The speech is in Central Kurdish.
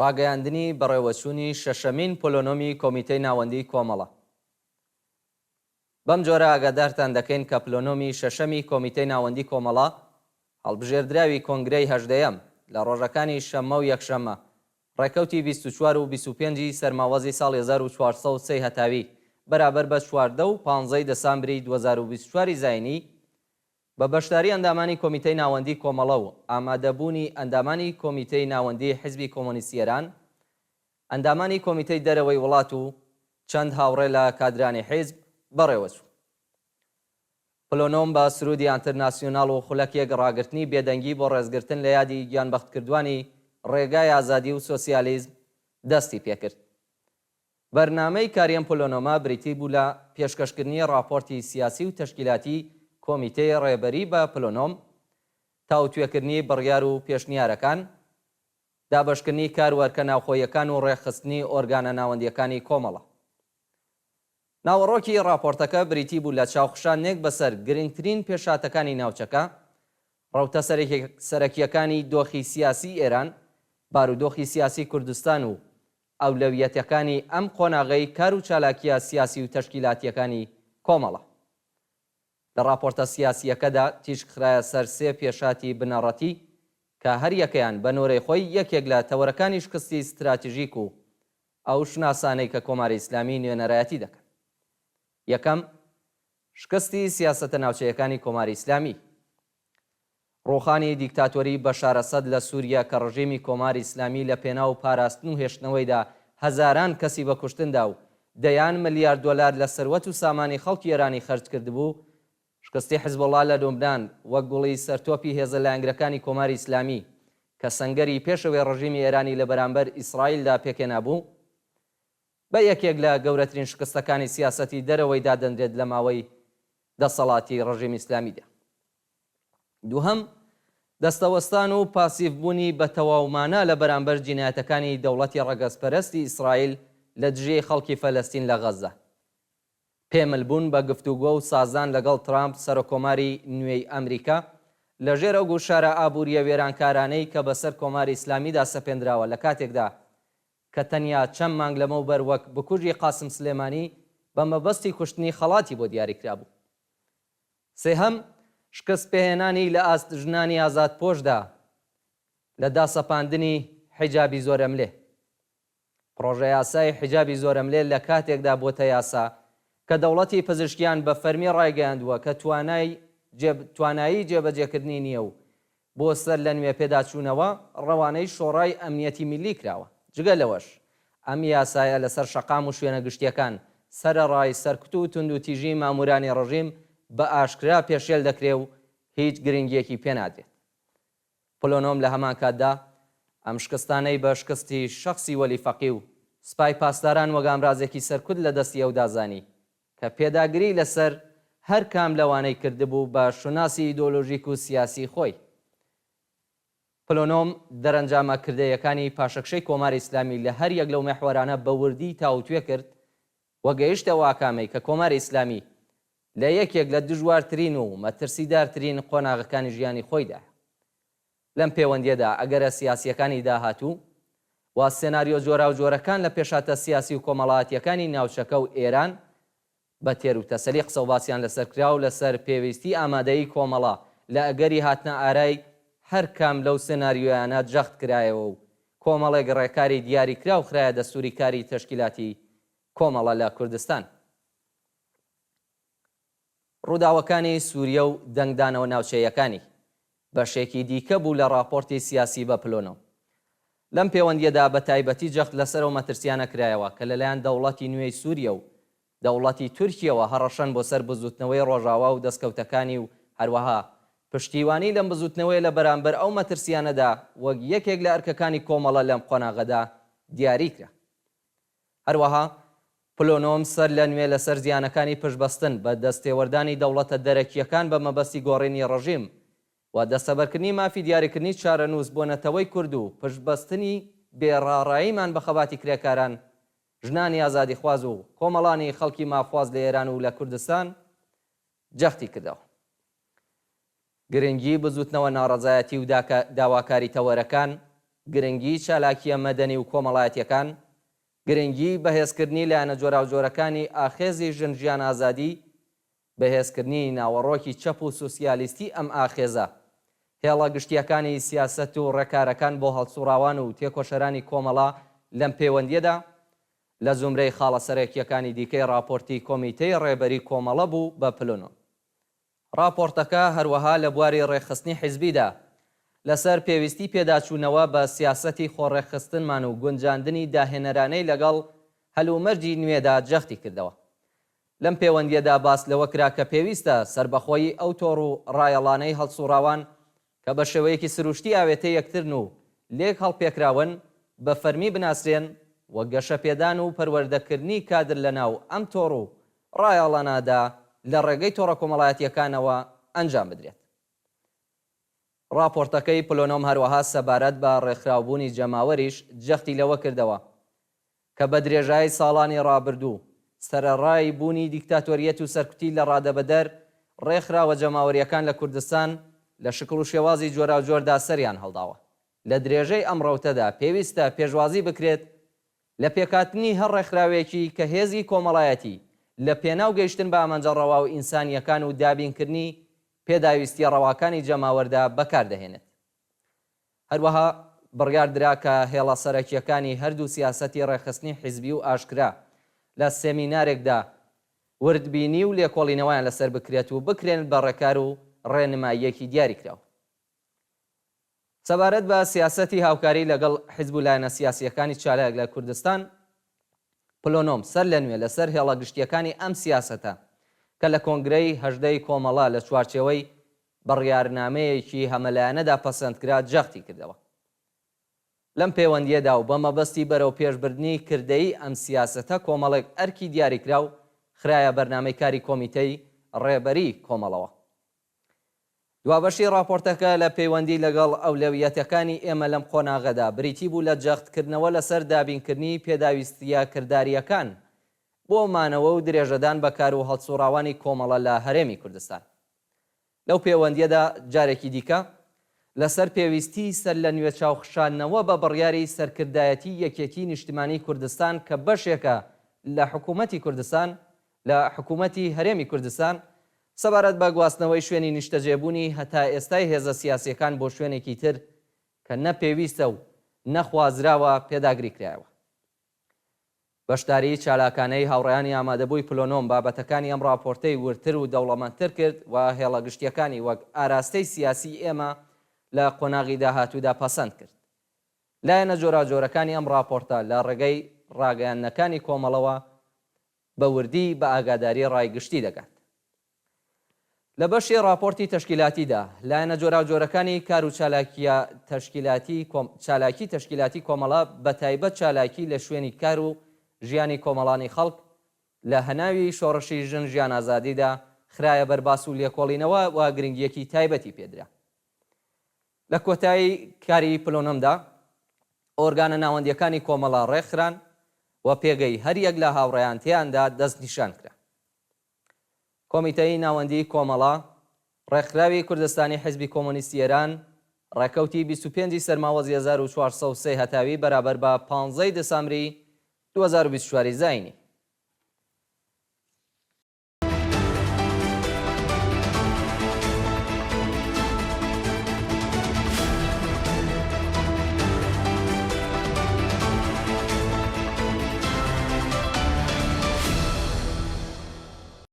ڕاگەیاندنی بەڕێوەچوونی شەشەمین پلۆنۆمی کۆمیتەی ناوەندیی کۆمەڵە. بەم جۆرە ئاگادارتان دەکەین کە پلۆنۆمی شەشەمی کۆمیتەی ناوەندی کۆمەڵە، هەڵبژێردراوی کۆنگرەی هەژدەیەم، لە ڕۆژەکانی شەممە و یەکشەممە، ڕێکەوتی 24 و 25 ی سەرماوەزی ساڵی 1403 هەتاوی، بەرابەر بە 14 و پانزەی دەسامبری 2024 ی زاینی، بە بەشداری ئەندامانی کۆمیتەی ناوەندی کۆمەڵە و ئامادەبوونی ئەندامانی کۆمیتەی ناوەندیی حیزبی کۆمۆنیستی ئێران، ئەندامانی کۆمیتەی دەرەوەی وڵات و چەند هاوڕێ لە کادرانی حیزب بەڕێوەچوو. پلۆنۆم بە سروودی ئانترناسیۆناڵ و خولەکێک ڕاگرتنی بێدەنگی بۆ ڕێزگرتن لە یادی گیانبەختکردوانی ڕێگای ئازادی و سۆسیالیزم دەستی پێکرد. بەرنامەی کاری ئەم پلۆنۆمە بریتی بوو لە پێشکەشکردنی ڕاپۆرتی سیاسی و تەشکیلاتی کۆمیتەی ڕێبەری بە پلۆنۆم، تاوتوێکردنی بڕیار و پێشنیارەکان، دابەشکردنی کار و ئەرکە ناوخۆییەکان و ڕێکخستنی ئۆرگانە ناوەندییەکانی کۆمەڵە. ناوەڕۆکی ڕاپۆرتەکە بریتی بوو لە چاوخشاندنێک بەسەر گرنگترین پێشهاتەکانی ناوچەکە، ڕەوتە سەرەکییەکانی دۆخی سیاسیی ئێران، بارودۆخی سیاسی کوردستان و ئەولەویەتەکانی ئەم قۆناغەی کار و چالاکییە سیاسی و تەشکیلاتییەکانی کۆمەڵە. لە ڕاپۆرتە سیاسییەکەدا تیشک خرایە سەر سێ پێشهاتی بنەڕەتی کە هەر یەکەیان بە نۆرەی خۆی یەکێک لە تەوەرەکانی شکستی ستراتژیک و ئەو شوناسانەی کە کۆماری ئیسلامی نوێنەرایەتی دەکەن. یەکەم، شکستی سیاسەتە ناوچەیەکانی کۆماری ئیسلامی. ڕووخانی دیکتاتۆریی بەشار ئەسەد لە سووریە کە ڕژێمی کۆماری ئیسلامی لە پێناو پاراستن و هێشتنەوەیدا هەزاران کەسی بە کوشتن دا و دەیان ملیارد دۆلار لە سەروەت و سامانی خەڵکی ئێرانی خەرج کردبوو، شکستی حزبوڵڵا لە لوبنان وەک گوڵی سەر تۆپی هێزە لایەنگرەکانی کۆماری ئیسلامی کە سەنگەری پێشەوەی ڕژیمی ئێرانی لە بەرامبەر ئیسرائیلدا پێکهێنابوو، بە یەکێک لە گەورەترین شکستەکانی سیاسەتی دەرەوەی دادەنرێت لە ماوەی دەسەڵاتی ڕژیمی ئیسلامیدا. دووهەم، دەستەوەستان و پاسیڤ بوونی بە تەواو مانا لە بەرامبەر جینایەتەکانی دەوڵەتی ڕەگەزپەرستی ئیسرائیل لە دژی خەڵکی فەلەستین لە غەززە. پێمل بوون بە گفتوگۆ و سازان لەگەڵ ترامپ سەرۆککۆماری نوێی ئەمریکا، لە ژێر ئەو گوشارە ئابوورییە وێرانکارانەی کە بەسەر کۆماری ئیسلامیدا سەپێندراوە لە کاتێکدا کە تەنیا چەند مانگ لەمەوبەر وەک بکوژی قاسم سلێمانی بە مەبەستی کوشتنی خەڵاتی بۆ دیاریکرابوو. سێهەم، شکستپێهێنانی لە ئاست ژنانی ئازادپۆشدا لە داسەپاندنی حیجابی زۆرەملێ. پڕۆژەیاسای حیجابی زۆرەملێ لە کاتێکدا بۆتە یاسا کە دەوڵەتی پزیشکیان بە فەرمی ڕایگەیاندووە کە توانای توانایی جێبەجێکردنی نییە و بۆ سەرلەنوێ پێداچوونەوە ڕەوانەی شۆڕای ئەمنیەتی میللی کراوە. جگە لەوەش ئەم یاسایە لەسەر شەقام و شوێنە گشتییەکان سەرەڕای سەرکوت و توندوتیژی ماموورانی ڕژیم بە ئاشکرا پێشێل دەکرێ و هیچ گرنگییەکی پێ نادرێت. پلۆنۆم لە هەمان کاتدا ئەم شکستانەی بە شکستی شەخسی وەلی فەقی و سپای پاسداران وەک ئامرازێکی سەرکوت لە دەستی ئەودا زانی کە پێداگری لە سەر هەر کام لەوانەی کردبوو بە شوناسی ئیدۆلۆژیک و سیاسی خۆی. پلۆنۆم دەرەنجامە کردەیەکانی پاشەکشەی کۆماری ئیسلامی لە هەر یەک لەو مێحوەرانە بە وردی تاووتوێ کرد و گەیشتە ئەو ئاکامەی کە کۆماری ئیسلامی لە یەکێک لە دژوارترین و مەترسیدارترین قۆناغەکانی ژیانی خۆیدایە. لەم پێوەندییەدا ئەگەرە سیاسییەکانی داهاتوو و سێناریۆ جۆراوجۆرەکان لە پێشهاتە سیاسی و کۆمەڵایەتییەکانی ناوچەکە و ئێران بە تێروتەسەلی قسەوباسیان لەسەر کرا و لەسەر پێویستی ئامادەیی کۆمەڵە لە ئەگەری هاتنە ئارای هەر کام لەو سێناریۆیانە جەخت کرایەوە و کۆمەڵێک ڕێکاری دیاریکراو خرایە دەستووری کاری تەشکیلاتی کۆمەڵە لە کوردستان. ڕووداوەکانی سووریە و دەنگدانەوە ناوچەییەکانی، بەشێکی دیکە بوو لە ڕاپۆرتی سیاسی بە پلۆنۆم. لەم پێوەندییەدا بە تایبەتی جەخت لەسەر ئەو مەترسییانە کرایەوە کە لەلایەن دەوڵەتی نوێی سووریە و دەوڵەتی تورکیەوە هەڕەشەن بۆ سەر بزووتنەوەی ڕۆژاوا و دەسکەوتەکانی و هەروەها پشتیوانی لەم بزووتنەوەیە لە بەرامبەر ئەو مەترسییانەدا وەک یەکێک لە ئەرکەکانی کۆمەڵە لەم قۆناغەدا دیاری کرا. هەروەها پلۆنۆم سەر لە نوێ لەسەر زیانەکانی پشتبەستن بە دەستێوەردانی دەوڵەتە دەرەکییەکان بە مەبەستی گۆڕینی ڕژیم و دەستەبەرکردنی مافی دیاریکردنی چارەنووس بۆ نەتەوەی کورد و پشتبەستنی بێ ڕاڕاییمان بە خەباتی کرێکاران، ژنانی ئازادیخواز و کۆمەڵانی خەڵکی مافخواز لە ئێران و لە کوردستان جەختی کردەوە. گرنگی بزووتنەوە ناڕەزایەتی و داواکاری تەوەرەکان. گرنگیی چالاکییە مەدەنی و کۆمەڵایەتییەکان، گرنگیی بەهێزکردنی لایەنە جۆراوجۆرەکانی ئاخێزی ژن ژیان ئازادی، بەهێزکردنی ناوەڕۆکی چەپ و سوسیالیستی ئەم ئاخێزە، هێڵە گشتییەکانی سیاسەت و ڕێکارەکان بۆ هەڵسوڕاوان و تێکۆشەرانی کۆمەڵە لەم پەیوەندییەدا، لە زومرەی خاڵە سەرەکییەکانی دیکەی ڕاپۆرتی کۆمیتەی ڕێبەری کۆمەڵە بوو بە پلنۆم. ڕاپۆڕتەکە هەروەها لە بواری ڕێکخستنی حیزبیدا، لەسەر پێویستی پێداچوونەوە بە سیاسەتی خۆڕێکخستنمان و گونجاندنی داهێنەرانەی لەگەڵ هەلومەرجی نوێدا جەختی کردەوە. لەم پێوەندییەدا باس لەوە کرا کە پێویستە سەربەخۆیی ئەو تۆڕ و ڕایەڵانەی هەڵسووڕاوان کە بە شێوەیەکی سروشتی ئاوێتەی یەکترن و لێک هەڵپێکراون بە فەرمی بناسرێن و گەشەپێدان و پەروەردەکردنی کادر لەناو ئەم تۆڕ و ڕایەڵانەدا لە ڕێگەی تۆڕە کۆمەڵایەتییەکانەوە ئەنجام بدرێت. ڕاپۆرتەکەی پلۆنۆم هەروەها سەبارەت بە ڕێکخراوبوونی جەماوەریش جەختی لەوە کردەوە کە بە درێژایی ساڵانی ڕابردوو، سەرەڕای بوونی دیکتاتۆرییەت و سەرکوتی لە ڕادەبەدەر، ڕێکخراوە جەماوەرییەکان لە کوردستان لە شکڵ و شێوازی جۆراوجۆردا سەریان هەڵداوە. لە درێژەی ئەم ڕەوتەدا پێویستە پێشوازی بکرێت لە پێکهاتنی هەر ڕێکخراوێکی کە هێزی کۆمەڵایەتی لە پێناو گەیشتن بە ئامانجە ڕەوا و ئینسانییەکان و دابینکردنی پێداویستییە ڕەواکانی جەماوەردا بەکار دەهێنێت. هەروەها بڕیار درا کە هێڵە سەرەکییەکانی هەردوو سیاسەتی ڕێکخستنی حیزبی و ئاشکرا لە سێمینارێکدا وردبینی و لێکۆڵینەوەیان لەسەر بکرێت و بکرێن بە ڕێکار و ڕێنماییەکی دیاریکراو. سەبارەت بە سیاسەتی هاوکاری لەگەڵ حیزب و لایەنە سیاسییەکانی چالاک لە کوردستان، پلۆنۆم سەر لە نوێ لەسەر هێڵە گشتییەکانی ئەم سیاسەتە کە لە کۆنگرەی 18 ی کۆمەڵە لە چوارچێوەی بڕیارنامەیەکی هەمەلایەنەدا پەسەندکرا جەختی کردەوە. لەم پێوەندییەدا و بە مەبەستی بەرەوپێشبردنی کردەیی ئەم سیاسەتە کۆمەڵێک ئەرکی دیاریکراو خرایە بەرنامەی کاری کۆمیتەی ڕێبەریی کۆمەڵەوە. دوابەشی ڕاپۆرتەکە لە پەیوەندی لەگەڵ ئەولەویەتەکانی ئێمە لەم قۆناغەدا بریتی بوو لە جەختکردنەوە لەسەر دابینکردنی پێداویستییە کردارییەکان بۆ مانەوە و درێژەدان بە کار و هەڵسوڕاوانی کۆمەڵە لە هەرێمی کوردستان. لەو پێوەندییەدا جارێکی دیکە لەسەر پێویستیی سەرلەنوێ چاوخشاندنەوە بە بڕیاری سەرکردایەتیی یەکێتیی نیشتمانیی کوردستان کە بەشێکە لە حکوومەتی کوردستان لە حکوومەتی هەرێمی کوردستان سەبارەت بە گواستنەوەی شوێنی نیشتەجێبوونی هەتا ئێستای هێزە سیاسییەکان بۆ شوێنێکی تر کە نە پێویستە و نە خوازراوە پێداگری کرایەوە. بەشداریی چالاکانەی هاوڕێیانی ئامادەبووی پلۆنۆم بابەتەکانی ئەم ڕاپۆرتەی وردتر و دەوڵەمەندتر کرد و هێڵە گشتییەکانی وەک ئاراستەی سیاسیی ئێمە لە قۆناغی داهاتوودا پەسەند کرد. لایەنە جۆراوجۆرەکانی ئەم ڕاپۆرتە لە ڕێگەی ڕاگەیاندنەکانی کۆمەڵەوە بە وردی بە ئاگاداری ڕای گشتی دەگات. لە بەشی ڕاپۆرتی تەشکیلاتیدا، لایەنە جۆراوجۆرەکانی کار و چالاکییە تەشکیلاتی چالاکی تەشکیلاتی کۆمەڵە بە تایبەت چالاکی لە شوێنی کار و ژیانی کۆمەڵانی خەڵک لە هەناوی شۆڕشی ژن ژیان ئازادیدا خرایە بەر باس و لێکۆڵینەوە و گرنگییەکی تایبەتی پێدرا. لە کۆتایی کاری پلۆنۆمدا ئۆرگانە ناوەندییەکانی کۆمەڵە ڕێکخران و پێگەی هەر یەک لە هاوڕێیان تێیاندا دەستنیشان کرا. کۆمیتەی ناوەندیی کۆمەڵە، ڕێکخراوی کوردستانی حیزبی کۆمۆنیستی ئێران، ڕێکەوتی 25 ی سەرماوەزی 1403 هەتاوی بەرابەر بە پانزەی دسامبری 2024 ی زایینی.